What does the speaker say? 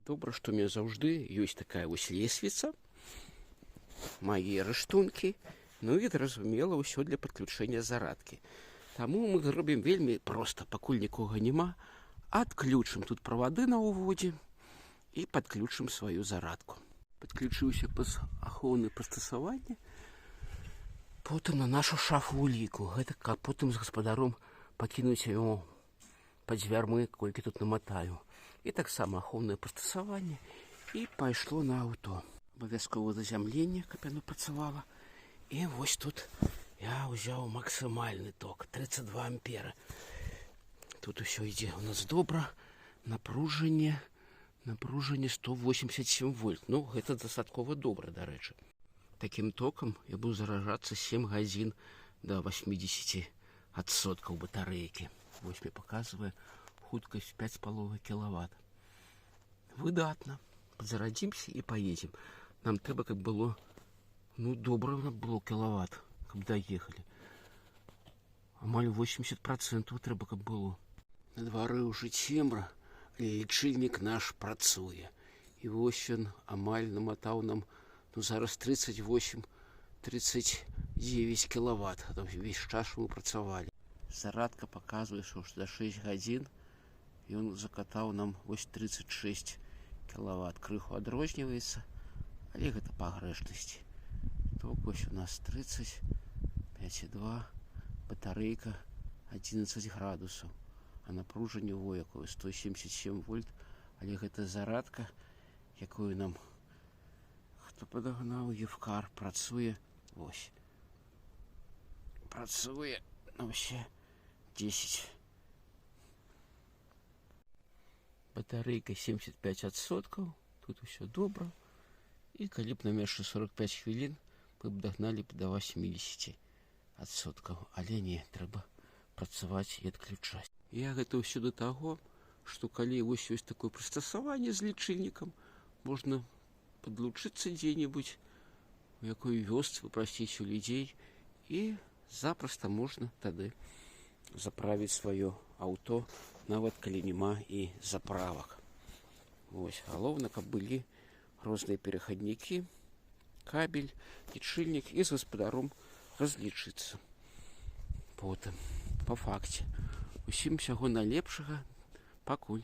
Добра, што ў мяне заўжды ёсць такая вось лесвіца, мае рыштункі, ну і, зразумела, ўсё для падключэння зарадкі. Таму мы зробім вельмі проста, пакуль нікога няма, адключым тут правады на ўводзе і падключым сваю зарадку. Падключыўся праз ахоўнае прыстасаванне, потым на нашу шафу уліку. Гэта каб потым з гаспадаром пакінуць яму пад дзвярмы, колькі тут наматаю. І таксама ахоўнае прыстасаванне, і пайшло на аўто. Абавязкова зазямленне, каб яно працавала. І вось тут я ўзяў максімальны ток 32 ампера. Тут усё ідзе у нас добра. Напружанне 187 вольт. Ну, гэта дастаткова добра, дарэчы. Такім токам я буду заражацца 7 гадзін до 80% батарэйкі. Вось мне паказвае хуткасць 5,5 кіловат. Выдатна. Падзарадзімся і паедзем. Нам трэба, каб было, ну, добра было кіловат, каб даехалі. Амаль 80% трэба, каб было. На двары ўжо цемра, але лічыльнік наш працуе. І вось ён амаль наматаў нам, ну, зараз 38, 39 кіловат. Увесь час мы працавалі. Зарадка паказвае, што за 6 гадзін ён закатаў нам вось 36 кіловат. Крыху адрозніваецца, але гэта пагрэшнасці. Ток вось у нас 35,2, батарэйка 11 градусаў, а напружанне во якое, 177 вольт, але гэта зарадка, якую нам хто падагнаў, Евкар, працуе, вось. Працуе на ўсе 10. Батарэйка 75%, тут усё добра. І калі б нам яшчэ 45 хвілін, мы б дагналі б да 80%. Але не, трэба працаваць і адключаць. Я гэта ўсё да таго, што калі вось ёсць такое прыстасаванне з лічыльнікам, можна падлучыцца дзе-небудзь у якой вёсцы, папрасіць у людзей, і запросто можна тады заправіць сваё аўто, нават калі няма і заправак. Вось, галоўна, каб былі розныя перахаднікі, кабель, лічыльнік і з гаспадаром разлічыцца. Потым, па факце. Усім усяго найлепшага, пакуль.